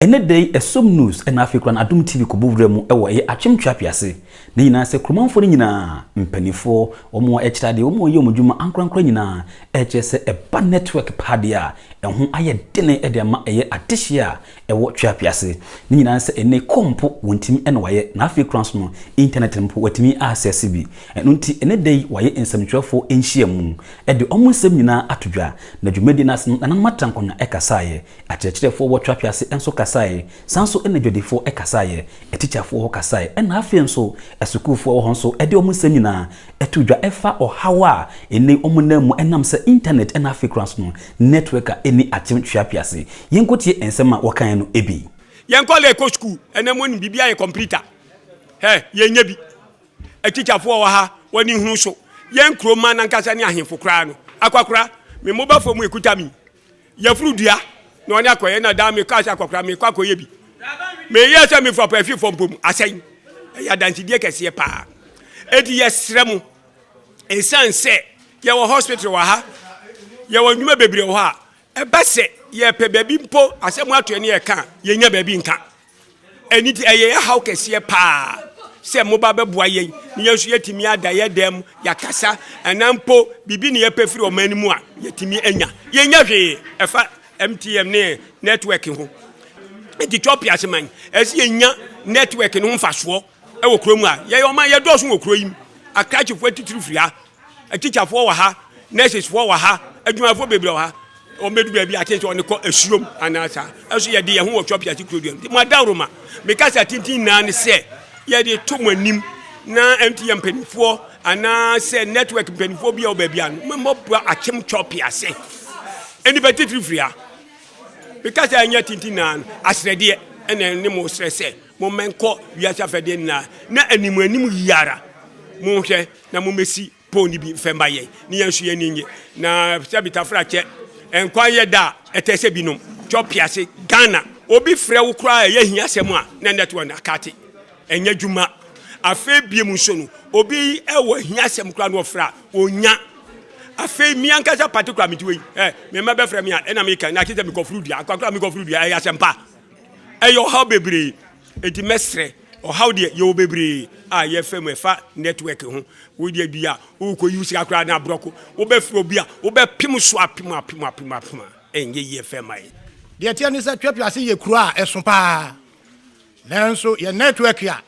Ɛnnɛ da yi Ɛsom News na afei koraa no Adom TV kɔbɔ wura mu wɔ ɛyɛ Akyem Tweape ase. Ne nyinaa sɛ kuromanfoɔ no nyinaa, mpaninfoɔ, wɔn a ɛkyerɛ adeɛ, wɔn a wɔyɛ wɔn adwuma ankorankora nyinaa ɛkyerɛ sɛ ɛba network paa deɛ a ɛho ayɛ dene de ama ɛyɛ adehyeɛ a ɛwɔ Tweape ase. Ne nyinaa sɛ ɛnnɛ yi kɔ mpo wɔntumi na wɔayɛ na afei koraa nso no internet mpo wɔatumi a access bi. Ɛno nti ɛnnɛ da yi wɔayɛ nsɛmtwerɛfoɔ nhyiamu de wɔn nsɛm nyinaa ato dwa. Na dwumadie no ase no Nananom Atrankonnwa kasaeɛ. Akyerɛkyerɛfoɔ wɔ Twatwa ase nso kasaeɛ, saa nso na adwadifoɔ kasaeɛ, atikyafoɔ hɔ kasaeɛ, ɛna afei nso asukuufoɔ wɔ hɔ nso de wɔn nsɛm nyinaa too dwa ɛfa ɔhaw a ɛnnɛ yi wɔn nam mu ɛnam sɛ internet ɛna afei koraa nso no network a ɛnni akyem Tweapea ase. Yɛnkɔtie nsɛm a wɔkaeɛ no bi. Yɛn nkwadaa ɛkɔ sukuu ɛnɛ mo nim biribi ayɛ kɔmputa hɛ yɛn nyɛ bi atikyafoɔ wɔ ha wɔn ani hunu so yɛn kuro mma nankasa ne ahemfo koraa no akwakora me mobile phone mu ekuta mi Yafunu dua na ɔne akɔyɛ na daa mekɔ ase akɔkora mekɔ akɔyɛ bi. Meyɛ sɛ mefura pɔ afi fam mpo mu asɛn. Ɛyɛ adansedie kɛseɛ paa. Enti yɛsrɛ mo, ɛsiane sɛ yɛwɔ hospital wɔ ha, yɛwɔ nnwuma bebree wɔ hɔ a, ɛba sɛ yɛpɛ baabi mpo asɛm ato ɛne yɛka a, yɛnya baabi nka. Ɛno nti, ɛyɛ yɛn haw kɛseɛ paa sɛ moba bɛboa yɛn na yɛn nso yɛatumi ada yɛn dan mu, yɛakasa, anaa mpo biribi na yɛpɛ firi ɔman no mu a, yɛatumi anya. Yɛnnya hwee ɛfa MTN ne network ho. Nti Ethiopia ase man, ɛsɛ sɛ yɛnya network no ho mfasoɔ wɔ kuro mu a. Yɛyɛ ɔman, yɛdɔɔso wɔ kuro yi mu. Akrakyefoɔ atitiriw firi ha. Atikyafoɔ wɔ ha, nurses-foɔ wɔ ha, adwumayɛfoɔ bebree wɔ ha. Wɔn bɛdu baabi a kyerɛ sɛ wɔde kɔ asuom anaa saa. Ɛnso yɛde yɛn ho wɔ Twɔpia ase kuro dua mu. Mo adaworoma, me kasa tenten nyinaa ne sɛ yɛde to mo anim na MTN mpanimfoɔ anaa sɛ network mpanimfoɔ bi a wɔ baabi a no mommɔboa akyem Twɔpia ase. Nnipa titiri firi ha. Me kasa ɛnyɛ tenten nyinaa no, asrɛdeɛ ɛna ɛne mo srɛ sɛ mommɛnkɔ wiase afɛdeɛ nyinaa na anim anim yi ara monhwɛ na mommɛsi pon no bi mfa mma yɛn, ne yɛn nso yɛn ani nnye. Na sɛbi tafra kyɛ, nkwa yɛ da a ɛtɛ sɛ binom. Twɔ ase, Ghana. Obi frɛ wo koraa a ɛyɛ ahiasɛm a, na network no akate. Ɛnyɛ adwuma. Afei biom nso no, obi wɔ ahiasɛm koraa na ɔfrɛ a, ɔnnya. Afei me ankasa particular mete wei, ɛ, me mma bɛfrɛ me a, ɛna meka, na kyerɛ sɛ mekɔforo dua. Akwa koraa mekɔforo dua, ɛyɛ asɛmpa. Ɛyɛ ɔhaw bebree. Enti mɛsrɛ, ɔhaw deɛ yɛwɔ bebree a yɛfa mu ɛfa network ho. Wo deɛ bi a wokɔ yi wo sika koraa na aborɔko, wobɛfrɛ obi a wobɛpem so apem apem apem apem a ɛnyɛ yie fɛ ma yɛn. Deɛ ɛteɛ ne sɛ Tweapease yɛ kuro a ɛso paa, nanso yɛn network a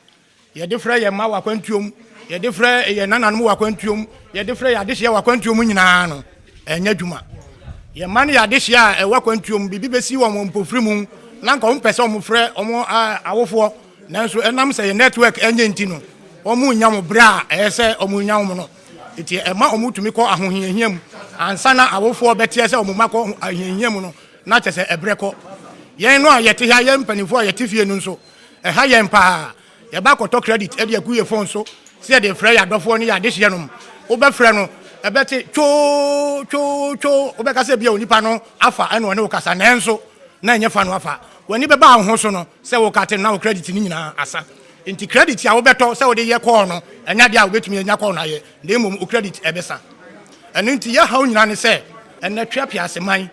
Yɛde frɛ yɛn mma wɔ akwantuo mu, yɛde frɛ yɛn nananom wɔ akwantuo mu, yɛde frɛ yɛn adehyeɛ wɔ akwantuo mu nyinaa no, ɛnyɛ adwuma. Yɛn mma ne yɛn adehyeɛ a ɛwɔ akwantuo mu, biribi bɛsi wɔn wɔ mpofiri mu, na anka wɔmpɛ sɛ wɔfrɛ wɔn awofoɔ, nanso ɛnam sɛ yɛn network ɛnyɛ nti no, wɔnnya wɔn berɛ a ɛyɛ sɛ wɔnya wɔn no. Nti ɛma wɔtumi kɔ ahohiahia mu. Ansa na awofoɔ bɛteɛ sɛ wɔn mma kɔ ahohiahia mu no, na kyerɛ sɛ ɛberɛ kɔ. Yɛn no a yɛte ha, yɛn mpanimfoɔ a yɛte fie no nso, Ɛha yɛn paa. Yɛba akɔtɔ credit de agu yɛn phone so sɛ yɛde refrɛ yɛn adɔfoɔ ne yɛn adehyeɛ nom. Wobɛfrɛ no, ɛbɛte twoo twoo twoo. Wobɛka sɛ ebia onipa no afa ɛna ɔne wo kasa nanso na ɛnyɛ fa no afa. W'ani bɛba wo ho so no sɛ wokate no na wo credit no nyinaa asa. Nti credit a wobɛtɔ sɛ wode yɛ call no, ɛnyɛ adeɛ a wobɛtumi anya call no ayɛ na mmom wo credit ɛbɛsa. Ɛno nti yɛn haw nyinaa ne sɛ ɛnnɛ Tweapease man,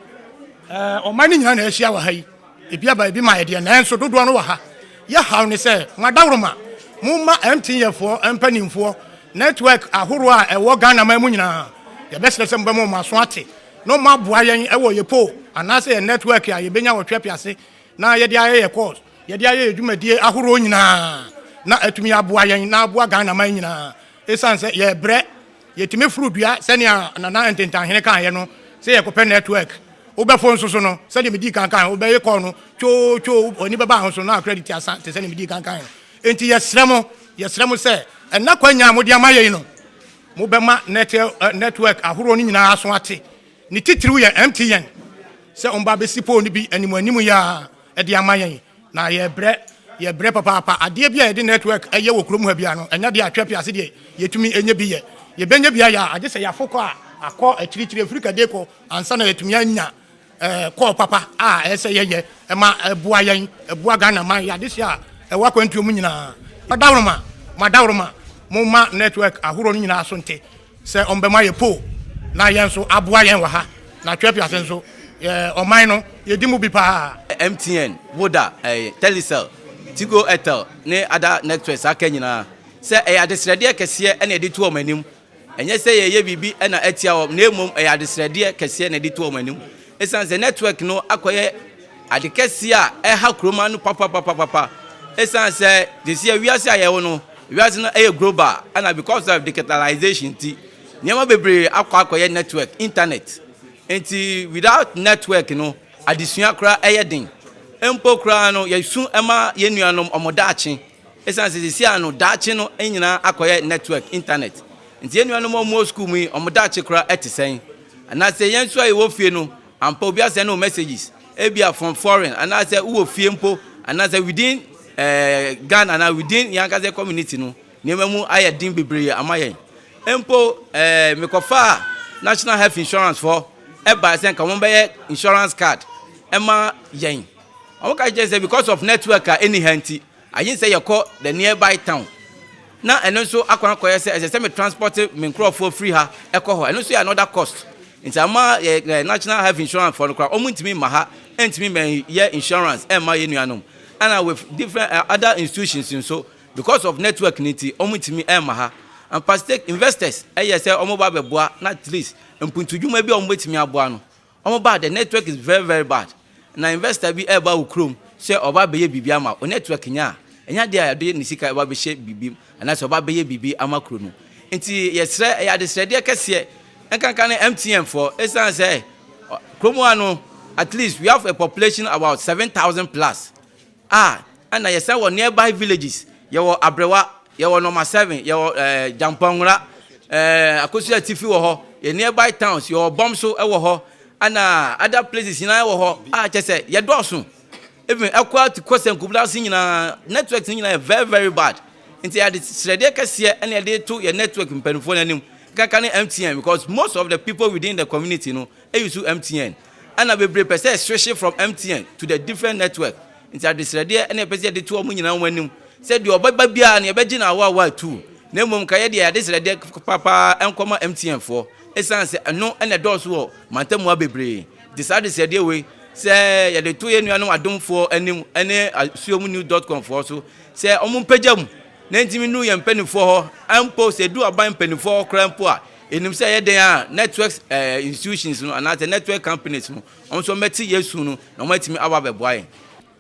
ɔman no nyinaa na ahyia wɔ ha yi. Ebi aba ebi ma ɛdeɛ nanso dodoɔ no wɔ ha. Yɛ haw ne sɛ mo adaworoma mo mma MTN foɔ mpaninfoɔ network ahoroɔ a ɛwɔ Ghana man mu nyinaa yɛbɛsrɛ sɛ mobɛma wɔn aso ate na wɔn aboa yɛn wɔ yɛ pole anaasɛ yɛ network a yɛbɛnya wɔ Tweapease na yɛde ayɛ yɛ course yɛde ayɛ yɛ dwumadie ahoroɔ nyinaa na atumi aboa yɛn na aboa Ghana man nyinaa ɛsiane sɛ yɛbrɛ Yɛtumi foro dua sɛnea Nana Ntentanhene kaeɛ no sɛ yɛkɔpɛ network. Wobɛfo nso so no, sɛdeɛ medii kan kaeɛ no, wobɛyɛ call no twoo twoo, w'ani bɛba ho so na credit asa te sɛdeɛ medii kan kaeɛ no. Enti yɛsrɛ mo, yɛsrɛ mo sɛ ɛnnɛ akwanya a mode ama yɛn no, mobɛma network ahoroɔ no nyinaa aso ate, ne titiriw yɛn MTN, sɛ wɔba abɛsi pole no bi animuanimu yi ara de ama yɛn. Na yɛbrɛ, yɛbrɛ papaapa. Adeɛ bi a yɛde network yɛ wɔ kurom ha biara no, ɛnyɛ adeɛ a atwa pii ase deɛ yɛtumi nya bi yɛ. Yɛbɛnya bi ayɛ a, agye sɛ yɛafo kɔ a akɔ akyirikyiri, afiri kade kɔ ansa na yɛatumi anya kɔɔ papa a ɛyɛ sɛ yɛyɛ ma ɛboa yɛn, ɛboa Ghana man, yɛn adehyeɛ a ɛwɔ akwantuo mu nyinaa. Madaworoma, madaworoma, momma network ahoroɔ no nyinaa so nte. Sɛ wɔbɛma yɛ pole na yɛn nso aboa yɛn wɔ ha na Tweapiase nso Ɔman no, yɛdi mu bi paa. MTN, Voda, Telecel, Tigo Airtel ne other networks a aka nyinaa sɛ ɛyɛ adesrɛdeɛ kɛseɛ na yɛde to wɔn anim. Ɛnyɛ sɛ yɛreyɛ biribi na atia wɔn na mmom ɛyɛ adesrɛdeɛ kɛseɛ na yɛde to wɔn anim. Ɛsiane sɛ network no akɔyɛ ade kɛseɛ a ɛha kuroma no papapapapa. Ɛsiane sɛ seesei wiase a yɛwɔ no, wiase no ɛyɛ global ɛna because of digitalization nti nneɛma bebree akɔ akɔyɛ network, internet. Nti without network no, adesua koraa ɛyɛ den. Mpo koraa no, yɛsu ma yɛn nuanom wɔn daakye. Esiane sɛ seesei ano daakye no nyinaa akɔyɛ network, internet, nti yɛn nuanom a wɔwɔ sukuu mu yi, wɔn daakye koraa ɛte sɛn? Anaasɛ yɛn nso a yɛwɔ fie no, ampa obi asɛnde wo messages, ebia from foreign, anaasɛ wowɔ fie mpo, anaasɛ within eh, Ghana anaa within yɛn ankasa community no, nneɛma mu ayɛ den bebree ama yɛn. Mpo eh, mekɔfaa National Health Insurance foɔ ɛbae sɛ nka wɔbɛyɛ insurance card ɛma yɛn. Wɔn ka kyerɛ sɛ because of network a ɛnni ha nti, agye sɛ yɛkɔ the nearby town. Na ɛno nso akwan akɔyɛ sɛ ɛsɛ sɛ me transport me nkurɔfoɔ firi ha ɛkɔ hɔ. Ɛno nso yɛ another cost. Nti ama yɛ National Health Insurance foɔ no koraa wɔn ntumi mma ha ntumi mmɛyɛ insurance ɛmma yɛn nuanom. Ɛna with different other institutions nso because of network no nti wɔn ntumi ɛmma ha. Ampa stake investors ɛyɛ sɛ wɔn ba abɛboa na at least mpuntudwuma bi a wɔn bɛtumi aboa no wɔn ba the network is very very bad. Na investor bi ɛreba wo kurom sɛ ɔba abɛyɛ biribi ama wo, network nyɛ a, ɛnyɛ adeɛ a yɛde ne sika ɛba abɛhyɛ biribi mu anaasɛ ɔba abɛyɛ biribi ama kuro no. Nti yɛsrɛ, ɛyɛ adesrɛdeɛ kɛseɛ nkanka ne MTN foɔ, ɛsiane sɛ kurom ha no at least we have a population about 7,000 plus a ɛna yɛsan wɔ nearby villages, yɛwɔ Abrɛwa, yɛwɔ Nɔma 7, yɛwɔ ɛɛ Gyampɔnwora, ɛɛ Akosua Atifi wɔ hɔ, yɛ nearby towns, yɛwɔ Bɔmso wɔ hɔ, ɛna other places nyinaa wɔ hɔ a kyɛ sɛ yɛdɔɔso. Even ɛkɔ ati kɔ Sɛnkubla ase nyinaa, networks no nyinaa yɛ very very bad. Nti yɛde srɛdeɛ kɛseɛ ɛna yɛde to yɛ network mpanimfoɔ no anim, kaka ne MTN because most of the people within the community no use MTN. Ɛna bebree pɛ sɛ switch from MTN to the different network. Nti adesrɛdeɛ ɛna yɛpɛ sɛ yɛde to wɔn nyinaa wɔn anim sɛ deɛ ɔbɛba biara no yɛbɛgye no awoawoa atuu. Na mmom nka yɛ deɛ adesrɛdeɛ papa nkɔma MTN foɔ ɛsiane sɛ ɛno ɛna ɛdɔɔso wɔ mantamua bebree. Nti saa adesrɛdeɛ wei sɛ yɛde to yɛn nuanom adomfoɔ anim ɛne asuomunews.com foɔ so sɛ wɔn mpagya mu na ntumi nnu yɛn mpanimfoɔ hɔ mpo sɛ edu aban mpanimfoɔ hɔ koraa mpo a enim sɛ ɛyɛ den a network eh, institutions no anaasɛ network companies no wɔn nso wɔbɛte yɛn su no na wɔatumi aba abɛboa yɛn.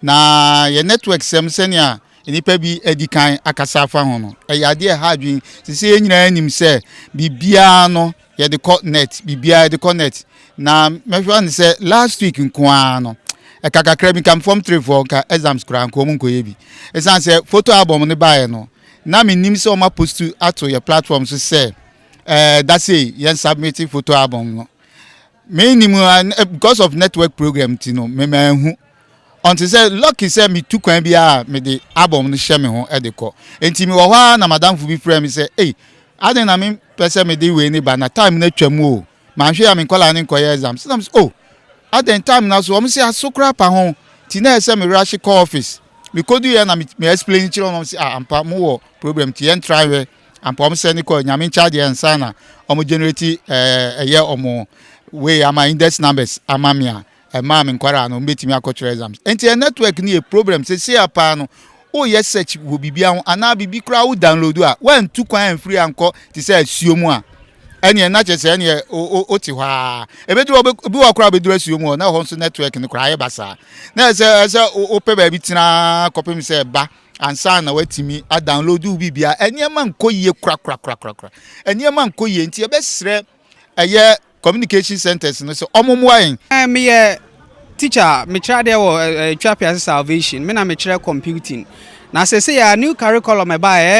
Na yɛn network sɛm sɛnea nnipa bi adi kan akasa afa ho no, ɛyɛ adeɛ a ɛha adwene. Sisi yɛn nyinaa nim sɛ biribiara no yɛde kɔ net, biribiara yɛde kɔ net. Na mɛhwɛ no sɛ last week nko ara no, ɛka kakra bi nka form 3 foɔ nka exams koraa nka wɔn nkɔyɛ bi. Ɛsiane sɛ photo album no baeɛ no, na menim sɛ wɔn apostu ato yɛ platform so sɛ ɛɛ dasei yɛn submit photo album no. Menim because of network program ti no, memahu. Ɔnte sɛ lucky sɛ metu kwan biara a mede album no hyɛ me ho de kɔ. Enti mewɔ hɔ ara na madamfo bi frɛ me sɛ, ei, adɛn na mempɛ sɛ mede wei ne ba na time no atwa mu o. Manhwɛ a me nkwadaa no nkɔyɛ exam. Sɛ na oh, adɛn time no aso? Wɔn sɛ aso koraa pa ho. Nti na ɛsɛ me rush kɔ office. Mekoduiɛ na me me explain kyerɛ wɔn sɛ ah ampa mowɔ problem nti yɛn try hwɛ. Ampa wɔn sɛ ne kɔ nyame nkyɛ adeɛ ansa na wɔn generate ɛɛ ɛyɛ wɔn wei ama index numbers ama me a ɛmaa me nkwadaa no wɔbɛtumi akɔtwerɛ exams. Nti ɛ network no yɛ problem seesei a paa no woyɛ search wɔ biribi ho anaa biribi koraa wo download a woantu kwan amfiri ankɔ te sɛ asuo mu a ɛneɛ na kyerɛ sɛ ɛneɛ wote hɔ a ɛbɛduru ebi wɔ koraa bɛduru asuo mu hɔ na ɛhɔ nso network no koraa ayɛ basaa na ɛsɛ ɛsɛ wopɛ baabi tena kɔpem sɛ ɛba ansa na watumi adownload wo biribia. Nneɛma nkɔ yie korakorakorakora, nneɛma nkɔ yie nti yɛbɛsrɛ ɛyɛ communication centers no sɛ ɔmo mmoa yɛn. Meyɛ teacher a mekyerɛ adeɛ wɔ Tweapease Salvation, me na mekyerɛ computing. Na seesei a new curriculum ɛbaeɛ,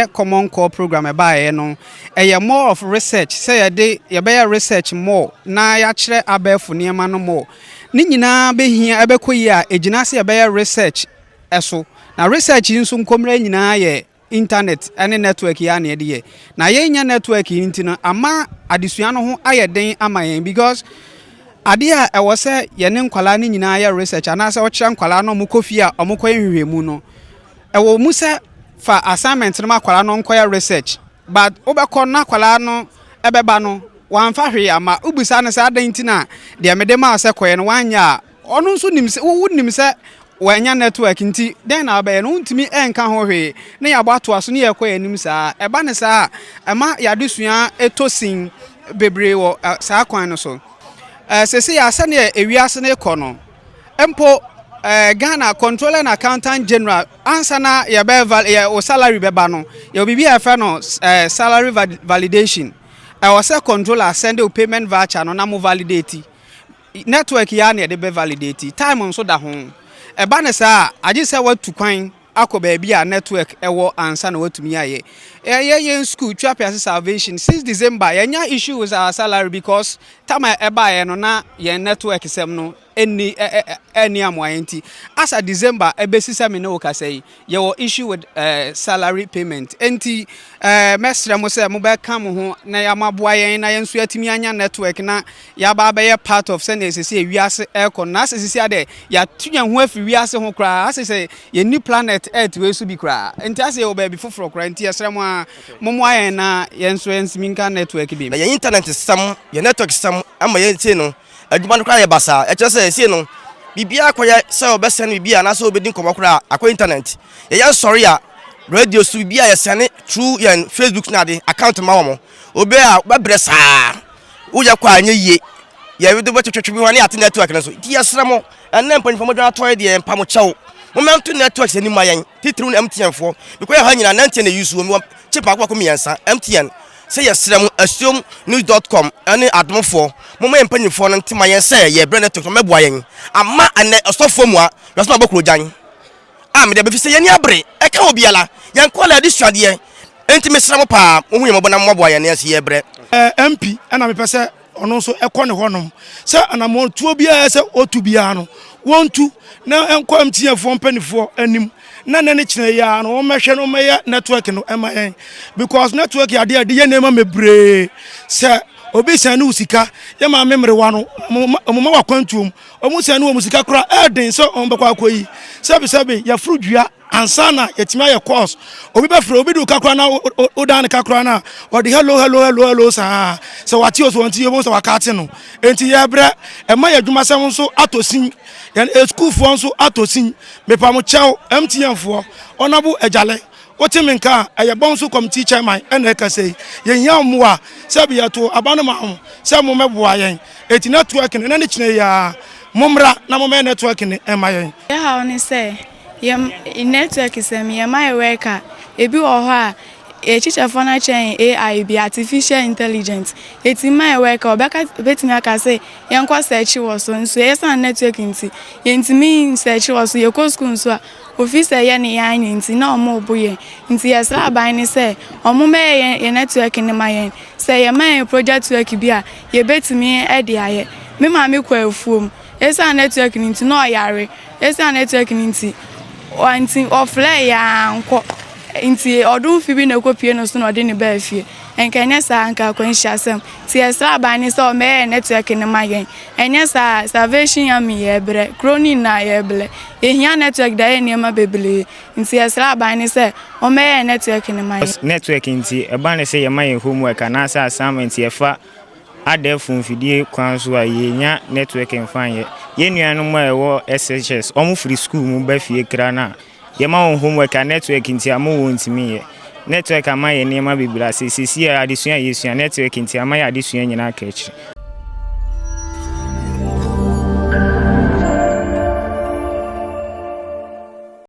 ɛyɛ common core program ɛbaeɛ no, ɛyɛ more of research, sɛ yɛde yɛbɛyɛ research more na yɛakyerɛ abɛɛfo nneɛma no more. Ne nyinaa bɛhia ɛbɛkɔ yie a, ɛgyina sɛ yɛbɛyɛ research so. Na research yi nso nkɔmmira nyinaa yɛ internet ne network yi ara na yɛde yɛ. Na yɛnnya network yi nti no, ama adesua no ho ayɛ den ama yɛn because adeɛ a ɛwɔ sɛ yɛne nkwadaa no nyinaa yɛ research anaasɛ ɔkyerɛ nkwadaa no wɔkɔ fie a wɔkɔyɛ nhwehwɛmu no, ɛwɔ mu sɛ fa assignment no ma akwadaa no nkɔyɛ research but wobɛkɔ na akwadaa no ɛbɛba no. Wamfa hwee amma. Wobisa no sɛ adɛn nti na deɛ mede maa wo sɛ kɔyɛ no woanyɛ a, ɔno nso nim sɛ, wo nim sɛ wannya network nti dɛn na wobɛyɛ no, wontumi nka ho hwee na yɛabɔ atoa so na yɛrekɔ yɛn anim saa. Ɛba no saa a, ɛma yɛn adesua tɔ sin bebree wɔ saa kwan no so. Seesei a sɛdeɛ ewiase no rekɔ no, mpo Ghana Controller and Accountant General ansa na yɛbɛ yɛ wo salary bɛba no, yɛwɔ biribi a yɛfrɛ no salary validation. Ɛwɔ sɛ controller send wo payment voucher no na mo validate. Network yi ara na yɛde bɛ validate. Time nso da ho. Ɛba no saa a, agye sɛ woatu kwan akɔ baabi a network wɔ ansa na woatumi ayɛ. Yɛyɛ yɛn school, Tweapease Salvation, since December yɛanya issue with our salary because time a ɛbaeɛ no na yɛn network sɛm no ɛnni ɛnni amoa yɛn nti asa December ɛbɛsi sɛ me ne wo kasa yi yɛwɔ issue with uh, salary payment nti uh, mɛsrɛ mo sɛ mobɛka mo ho na yɛamaboa yɛn na yɛn nso yɛatumi anya network na yɛaba abɛyɛ part of sɛnea ɛsɛ sɛ wiase ɛrekɔ no na asɛ sisi adɛ yɛato yɛn ho afiri wiase ho koraa asɛ sɛ yɛnni planet earth wei so bi koraa nti asɛ yɛwɔ baabi foforɔ koraa nti yɛsrɛ mo a mommoa yɛn na yɛn nso yɛnsimi nka network bi. Na yɛn internet sɛm, yɛn network sɛm ama yɛn sei no adwuma no koraa yɛ basaa. Ɛkyerɛ sɛ sei no biribiara kɔyɛ sɛ wɔbɛsɛne biribi anaasɛ wɔbɛdi nkɔmmɔ koraa akɔ internet. Yɛyɛ nsɔre a radio so biribi a yɛsɛne through yɛn Facebook ne ade account ma wɔn. Obi a wobɛbrɛ saa woyɛ kɔ a ɛnyɛ yie. Yɛde bɛtwetwetwe bi ho ne ate network no so. Nti yɛsrɛ mo ɛnnɛ mpanyinfoɔ mo adwene atɔ yɛ deɛ yɛmpa mo kyɛw. Mommɛnto networks anim ma yɛn titiriw no MTN foɔ. Because yɛ ha nyinaa na MTN na ɛyi so. Mewɔ chip baako baako mmiɛnsa MTN. Sɛ yɛsrɛ mo asuom news dot com ne adomfoɔ momma yɛn mpanyinfoɔ no nte ma yɛn sɛ yɛbrɛ network no mɛboa yɛn ama ɛnɛ ɔsɔfoɔ mua yɛsɛ mabɔ kuro gyan a mede abɛfi sɛ yɛni abere ɛka obiara yɛn kɔla adi suadeɛ enti mesrɛ mo paa mohu yɛn mmɔbɔ na moaboa yɛn na yɛn nso yɛbrɛ. MP ɛna mepɛ sɛ ɔno nso ɛkɔ ne hɔnom sɛ anammɔntuo biara sɛ ɔtu biara no wɔntu na ɛnkɔ MTN foɔ mpanimfoɔ anim na nɛ ne kyerɛ yi ara no wɔmmɛhwɛ no wɔmmɛyɛ network no ɛma yɛn because network yɛ adeɛ a yɛde yɛ nneɛma bebree sɛ obi sɛn ne wo sika yɛ maame mmerewa no wɔn ma wakwantuom wɔn sɛn ne wɔn sika koraa ɛɛden sɛ wɔn bɛkɔ akɔ yi sɛbisɛbi yɛforo dua Ansa na yɛatumi ayɛ course, obi bɛfrɛ, obi de wo ka koraa na wodan ne ka koraa na ɔde hello hello hello hello saa. Sɛ wate o sɛ wɔnte yɛ, wobɛhu sɛ waka ate no. Enti yɛbrɛ, ɛma yɛn adwumasɛm nso atɔ sin, yɛn sukuufoɔ nso atɔ sin. Mepa mo kyɛw, MTN foɔ, Honourable Agyale, wote me nka a, ɛyɛ Bonsu Committee Chairman na ɛkasa yi. Yɛhia mmoa, sɛbi yɛtoo aba no maa mo sɛ mommɛboa yɛn. Enti network no, ɛnɛ ne kyena yi ara, mommra na mommɛyɛ network no mma yɛn. Yɛn haw ne sɛ yɛn network sɛm yɛn ma yɛ work a ebi wɔ hɔ a yɛ kyikyɛfoɔ no akyerɛ yɛn AI bi artificial intelligent ɛtumi ma yɛ work a ɔbɛka ɔbɛtumi aka sɛ yɛnkɔ search wɔ so nso ɛsiane network nti yɛntumi nsearch wɔ so yɛkɔ school nso a ofi sɛ yɛ ne yɛn anyɛ nti na ɔmo bo yɛn nti yɛsrɛ aban ne sɛ ɔmo mɛyɛ yɛn yɛn network no ma yɛn sɛ yɛma yɛn project work bi a yɛbɛtumi de ayɛ me maame kɔ afuom Esiane network no nti na ɔyare. Esiane network no nti, wanti ɔfrɛɛ yɛ ankɔ. Nti ɔdomfo bi na ɛkɔpie no so na ɔde no baa fie. Nka ɛnyɛ saa a, nka akwanhyiasɛm. Nti yɛsrɛ aban no sɛ ɔmmɛyɛ yɛn network no ma yɛn. Ɛnyɛ saa a, Salvation Army yɛrebrɛ. Kuro no nyinaa yɛrebrɛ. Yɛhia network de ayɛ nneɛma bebree. Nti yɛsrɛ aban no sɛ ɔmmɛyɛ yɛn network no ma yɛn. Network nti, ɛba no sɛ yɛma yɛn homework anaasɛ assignment yɛfa Adɛɛfo mfidie kwan so a yɛnnya network mfa nyɛ. Yɛn nuanom a ɛwɔ SHS, wɔn firi sukuu mu ba fie kra no a, yɛma wɔn homework a network nti ama wɔn ntumi nyɛ. Network ama yɛn nneɛma bebree ase. Seesei a adesua a yɛsua, network nti ama yɛn adesua nyinaa aka akyiri.